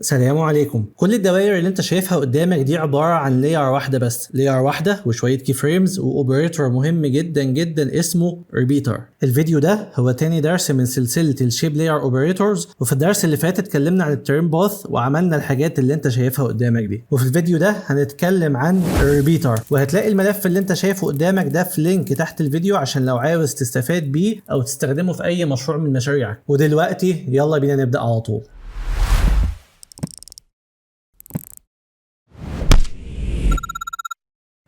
سلام عليكم. كل الدوائر اللي انت شايفها قدامك دي عبارة عن layer واحدة بس، layer واحدة وشوية key frames و operator مهم جدا جدا اسمه repeater. الفيديو ده هو تاني درس من سلسلة ال shape layer operators، وفي الدرس اللي فات اتكلمنا عن ال trim path وعملنا الحاجات اللي انت شايفها قدامك دي، وفي الفيديو ده هنتكلم عن ال repeater، وهتلاقي الملف اللي انت شايفه قدامك ده في link تحت الفيديو عشان لو عاوز تستفاد بيه او تستخدمه في اي مشروع من مشاريعك. ودلوقتي يلا بينا نبدأ على طول.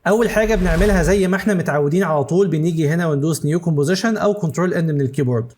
اول حاجة بنعملها زي ما احنا متعودين على طول، بنيجي هنا وندوس new composition او control N من ال keyboard.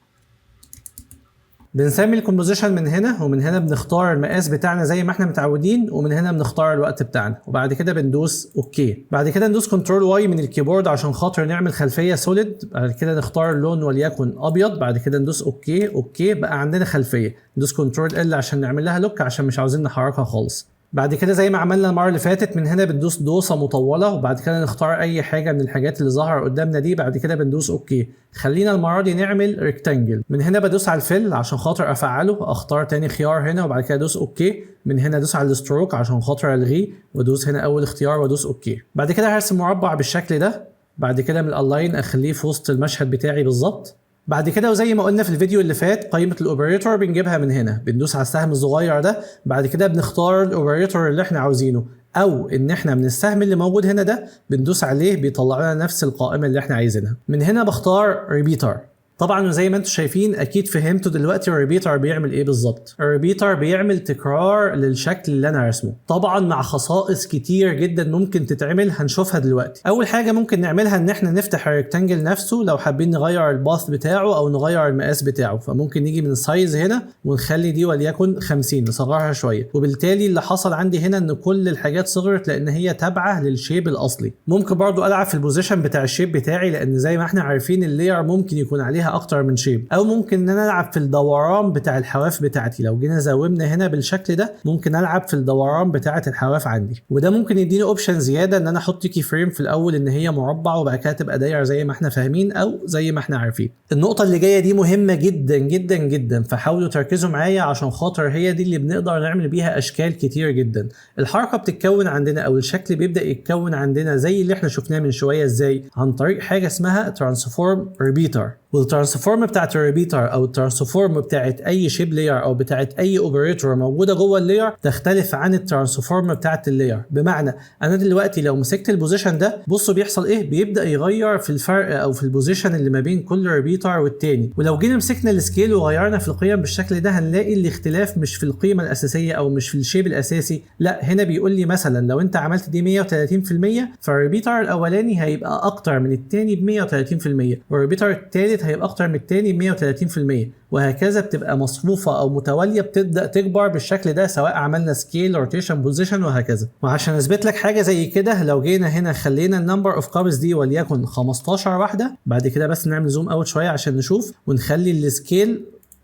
بنسمي ال composition من هنا، ومن هنا بنختار المقاس بتاعنا زي ما احنا متعودين، ومن هنا بنختار الوقت بتاعنا، وبعد كده بندوس okay. بعد كده ندوس control Y من ال keyboard عشان خاطر نعمل خلفية solid. بعد كده نختار اللون وليكن ابيض، بعد كده ندوس okay okay، بقى عندنا خلفية. ندوس control L عشان نعمل لها lock عشان مش عاوزين نحركها خالص. بعد كده زي ما عملنا المرة اللي فاتت، من هنا بندوس دوسة مطولة، وبعد كده نختار اي حاجة من الحاجات اللي ظاهره قدامنا دي، بعد كده بندوس okay. خلينا المرة دي نعمل rectangle. من هنا بدوس على ال fill عشان خاطر افعله، اختار تاني خيار هنا وبعد كده ادوس okay. من هنا ادوس على ال stroke عشان خاطر الغيه، وادوس هنا اول اختيار وادوس okay. بعد كده هرسم مربع بالشكل ده. بعد كده من ال align اخليه في وسط المشهد بتاعي بالظبط. بعد كده وزي ما قلنا في الفيديو اللي فات، قائمة ال operator بنجيبها من هنا، بندوس على السهم الصغير ده، بعد كده بنختار ال operator اللي احنا عاوزينه، او ان احنا من السهم اللي موجود هنا ده بندوس عليه بيطلع لنا نفس القائمة اللي احنا عايزينها. من هنا بختار repeater. طبعا وزي ما انتم شايفين اكيد فهمتوا دلوقتي ال repeater بيعمل ايه بالظبط. ال repeater بيعمل تكرار للشكل اللي انا رسمه، طبعا مع خصائص كتير جدا ممكن تتعمل هنشوفها دلوقتي. اول حاجة ممكن نعملها ان احنا نفتح ال rectangle نفسه لو حابين نغير ال path بتاعه او نغير المقاس بتاعه، فممكن نيجي من size هنا ونخلي دي وليكن 50، نصغرها شوية، وبالتالي اللي حصل عندي هنا ان كل الحاجات صغرت لان هي تابعه لل shape الاصلي. ممكن برضو العب في ال position بتاع ال shape بتاعي، لان زي ما احنا عارفين ال layer ممكن يكون عليها اكتر من shape، او ممكن ان انا العب في الدوران بتاع الحواف بتاعتي. لو جينا زومنا هنا بالشكل ده ممكن العب في الدوران بتاعه الحواف عندي، وده ممكن يديني option زيادة ان انا احط key frame في الاول ان هي مربع وبعد كده تبقى دايرة زي ما احنا فاهمين او زي ما احنا عارفين. النقطة اللي جاية دي مهمة جدا جدا جدا، فحاولوا تركزوا معايا عشان خاطر هي دي اللي بنقدر نعمل بيها اشكال كتير جدا. الحركة بتتكون عندنا او الشكل بيبدا يتكون عندنا زي اللي احنا شفناه من شوية، ازاي؟ عن طريق حاجة اسمها transform repeater. وال transform بتاعت ال repeater او ال transform بتاعت اي shape layer او بتاعت اي operator موجودة جوه ال layer تختلف عن ال transform بتاعت ال layer. بمعنى انا دلوقتي لو مسكت ال position ده، بصوا بيحصل ايه، بيبدا يغير في الفرق او في ال position اللي ما بين كل repeater والتاني. ولو جينا مسكنا ال scale وغيرنا في القيم بالشكل ده هنلاقي الاختلاف مش في القيمة الاساسية او مش في ال shape الاساسي، لا هنا بيقول لي مثلا لو انت عملت دي 130% فال repeater الاولاني هيبقى اكتر من التاني ب 130%، وال repeater التالت هيبقى اكتر من التاني ب 130%، وهكذا. بتبقى مصفوفة او متوالية بتبدا تكبر بالشكل ده سواء عملنا scale rotation position وهكذا. وعشان اثبت لك حاجة زي كده، لو جينا هنا خلينا ال number of copies دي وليكن 15 واحدة، بعد كده بس نعمل zoom out شوية عشان نشوف، ونخلي ال scale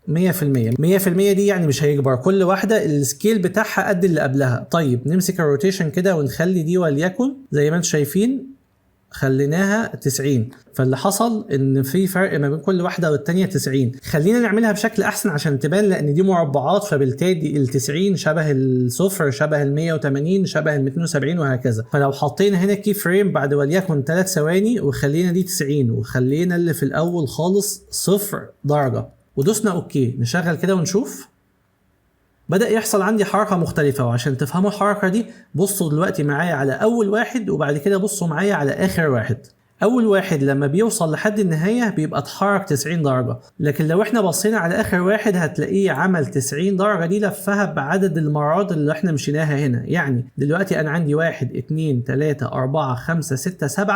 100%. 100% دي يعني مش هيكبر، كل واحدة ال scale بتاعها قد اللي قبلها. طيب نمسك ال rotation كده ونخلي دي وليكن زي ما انتم شايفين خليناها 90، فاللي حصل ان في فرق ما بين كل واحدة والتانية 90. خلينا نعملها بشكل احسن عشان تبان، لان دي مربعات فبالتالي ال 90 شبه الصفر شبه ال 180 شبه ال 270 وهكذا. فلو حطينا هنا key frame بعد وليكن 3 ثواني وخلينا دي 90 وخلينا اللي في الاول خالص 0 درجه ودوسنا okay، نشغل كده ونشوف، بدأ يحصل عندي حركة مختلفة. وعشان تفهموا الحركة دي بصوا دلوقتي معايا على أول واحد وبعد كده بصوا معايا على آخر واحد. أول واحد لما بيوصل لحد النهاية بيبقى اتحرك 90 درجة، لكن لو احنا بصينا على آخر واحد هتلاقيه عمل 90 درجة دي لفها بعدد المرات اللي احنا مشيناها هنا. يعني دلوقتي أنا عندي 1 2 3 4 5 6 7،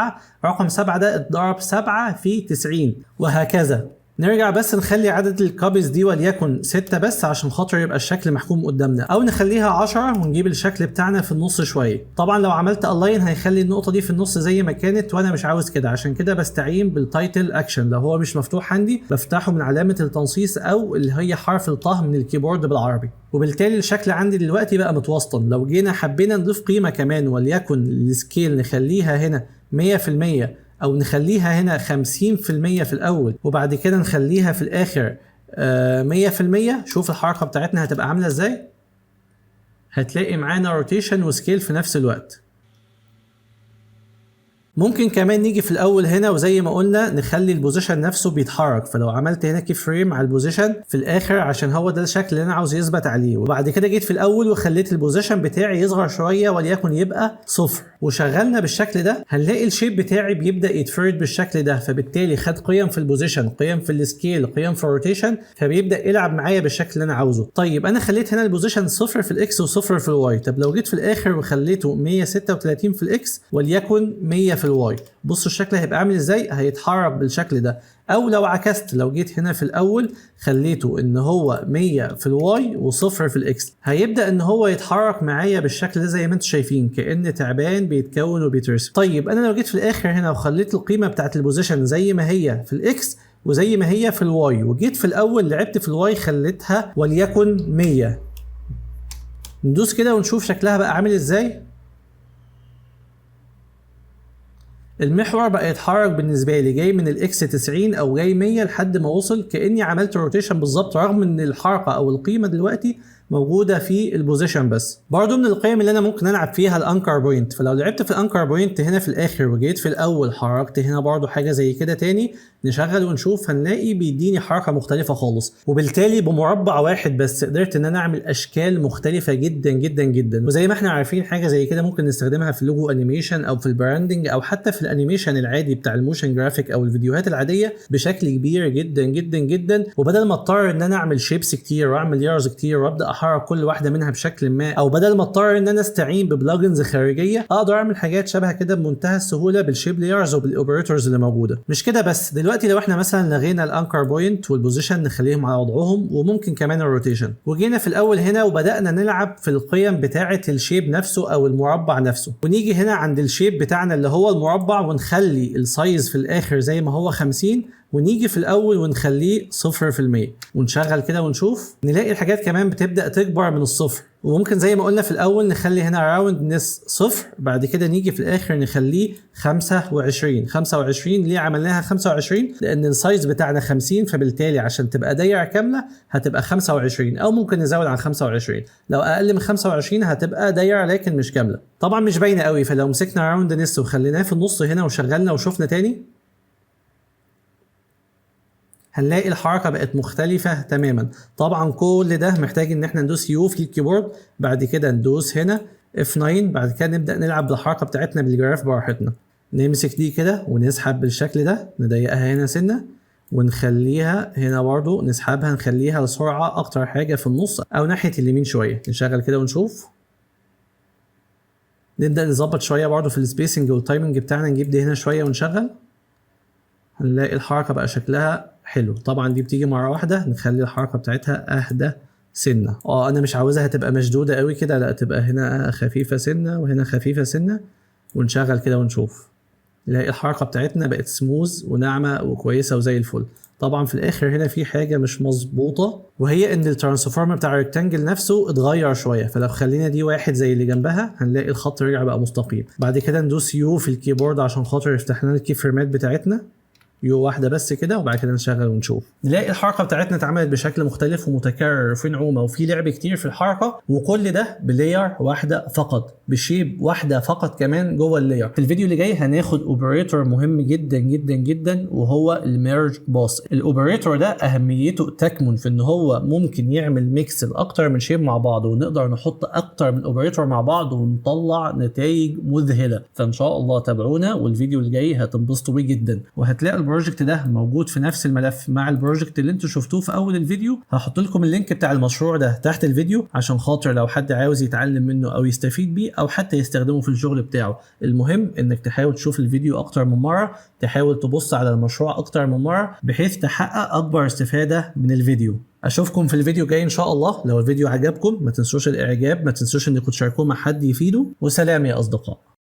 رقم 7 ده اتضرب 7 في 90 وهكذا. نرجع بس نخلي عدد ال copies دي وليكن 6 بس عشان خاطر يبقى الشكل محكوم قدامنا، او نخليها 10 ونجيب الشكل بتاعنا في النص شوية. طبعا لو عملت align هيخلي النقطة دي في النص زي ما كانت، وانا مش عاوز كده، عشان كده بستعين بال title action. لو هو مش مفتوح عندي بفتحه من علامة التنصيص او اللي هي حرف الطه من ال keyboard بالعربي، وبالتالي الشكل عندي دلوقتي بقى متوسطن. لو جينا حبينا نضيف قيمة كمان وليكن ال scale نخليها هنا 100% او نخليها هنا 50% في الاول وبعد كده نخليها في الاخر 100%. شوف الحركة بتاعتنا هتبقى عاملة ازاي. هتلاقي معانا rotation و scale في نفس الوقت. ممكن كمان نيجي في الاول هنا وزي ما قلنا نخلي ال position نفسه بيتحرك، فلو عملت هنا key frame على ال position في الاخر عشان هو ده الشكل اللي انا عاوز يثبت عليه، وبعد كده جيت في الاول وخليت ال position بتاعي يصغر شوية وليكن يبقى 0، وشغلنا بالشكل ده، هنلاقي ال shape بتاعي بيبدا يتفرد بالشكل ده، فبالتالي خد قيم في ال position، قيم في ال scale، قيم في ال rotation، فبيبدا يلعب معايا بالشكل اللي انا عاوزه. طيب انا خليت هنا ال position 0 في ال X و0 في ال Y، طب لو جيت في الاخر وخليته 136 في ال X وليكن 100 في ال Y، بصوا الشكل هيبقى عامل ازاي، هيتحرك بالشكل ده. او لو عكست، لو جيت هنا في الاول خليته ان هو 100 في ال Y وصفر في ال X، هيبدا ان هو يتحرك معايا بالشكل ده زي ما انتم شايفين، كأن تعبان بيتكون وبيترسم. طيب انا لو جيت في الاخر هنا وخليت القيمة بتاعت ال position زي ما هي في ال X وزي ما هي في ال Y، وجيت في الاول لعبت في ال Y خليتها وليكن 100، ندوس كده ونشوف شكلها بقى عامل ازاي. المحور بقى يتحرك بالنسبة لي جاي من ال X 90 او جاي 100 لحد ما وصل، كاني عملت rotation بالظبط، رغم ان الحركة او القيمة دلوقتي موجودة في ال position بس. برضو من القيم اللي انا ممكن العب فيها ال anchor point، فلو لعبت في ال anchor point هنا في الاخر وجيت في الاول حركت هنا برضو حاجة زي كده تاني، نشغل ونشوف، هنلاقي بيديني حركة مختلفة خالص، وبالتالي بمربع واحد بس قدرت ان انا اعمل اشكال مختلفة جدا جدا جدا. وزي ما احنا عارفين حاجة زي كده ممكن نستخدمها في ال logo animation او في ال branding او حتى في ال animation العادي بتاع ال motion graphic او الفيديوهات العادية بشكل كبير جدا جدا جدا. وبدل ما اضطر ان انا اعمل shapes كتير واعمل layers كتير وابدا احرك كل واحدة منها بشكل ما، او بدل ما اضطر ان انا استعين ب plugins خارجية، اقدر اعمل حاجات شبه كده بمنتهى السهولة بال shape layers وبال operators اللي موجودة. مش كده بس، دلوقتي لو احنا مثلا لغينا ال anchor point وال position نخليهم على وضعهم، وممكن كمان ال rotation، وجينا في الاول هنا وبدانا نلعب في القيم بتاعه ال shape نفسه او المربع نفسه، ونيجي هنا عند ال shape بتاعنا اللي هو المربع ونخلي ال size في الاخر زي ما هو 50، ونيجي في الاول ونخليه 0%، ونشغل كده ونشوف، نلاقي الحاجات كمان بتبدا تكبر من الصفر. وممكن زي ما قلنا في الاول نخلي هنا roundness 0، بعد كده نيجي في الاخر نخليه 25. 25 ليه عملناها 25؟ لان ال size بتاعنا 50، فبالتالي عشان تبقى دايرة كاملة هتبقى 25، او ممكن نزود عن 25، لو اقل من 25 هتبقى دايرة لكن مش كاملة. طبعا مش باينة قوي، فلو مسكنا roundness وخليناه في النص هنا وشغلنا وشفنا تاني هنلاقي الحركة بقت مختلفة تماما. طبعا كل ده محتاج ان احنا ندوس U في ال keyboard، بعد كده ندوس هنا F9، بعد كده نبدأ نلعب بالحركة بتاعتنا بال graph براحتنا. نمسك دي كده ونسحب بالشكل ده، نضيقها هنا سنة ونخليها هنا برضو نسحبها، نخليها لسرعة اكتر حاجة في النص او ناحية اليمين شوية. نشغل كده ونشوف، نبدأ نظبط شوية برضو في ال spacing وال timing بتاعنا، نجيب دي هنا شوية ونشغل، هنلاقي الحركة بقى شكلها حلو. طبعا دي بتيجي مرة واحدة، نخلي الحركة بتاعتها أهدى سنة. أنا مش عاوزها تبقى مشدودة قوي كده، لا تبقى هنا خفيفة سنة وهنا خفيفة سنة، ونشغل كده ونشوف، نلاقي الحركة بتاعتنا بقت سموز وناعمة وكويسة وزي الفل. طبعا في الآخر هنا في حاجة مش مظبوطة، وهي إن ال transform بتاع ال rectangle نفسه اتغير شوية، فلو خلينا دي واحد زي اللي جنبها هنلاقي الخط رجع بقى مستقيم. بعد كده ندوس U في ال keyboard عشان خاطر يفتح لنا ال key frame ات بتاعتنا، U واحدة بس كده، وبعد كده نشغل ونشوف، نلاقي الحركة بتاعتنا اتعملت بشكل مختلف ومتكرر وفي نعومة وفي لعب كتير في الحركة، وكل ده ب layer واحدة فقط، ب shape واحدة فقط كمان جوه ال layer. في الفيديو اللي جاي هناخد operator مهم جدا جدا جدا وهو ال merge path. ال operator ده اهميته تكمن في ان هو ممكن يعمل mix لاكتر من shape مع بعض، ونقدر نحط اكتر من operator مع بعض ونطلع نتائج مذهلة. فان شاء الله تابعونا، والفيديو الجاي هتنبسطوا بيه جدا، وهتلاقوا ال project ده موجود في نفس الملف مع ال project اللي انتوا شفتوه في اول الفيديو. هحط لكم ال link بتاع المشروع ده تحت الفيديو عشان خاطر لو حد عاوز يتعلم منه او يستفيد بيه او حتى يستخدمه في الشغل بتاعه. المهم انك تحاول تشوف الفيديو اكتر من مرة، تحاول تبص على المشروع اكتر من مرة بحيث تحقق اكبر استفاده من الفيديو. اشوفكم في الفيديو الجاي ان شاء الله. لو الفيديو عجبكم ما تنسوش الاعجاب، ما تنسوش انكم تشاركوه مع حد يفيده، وسلام يا اصدقاء.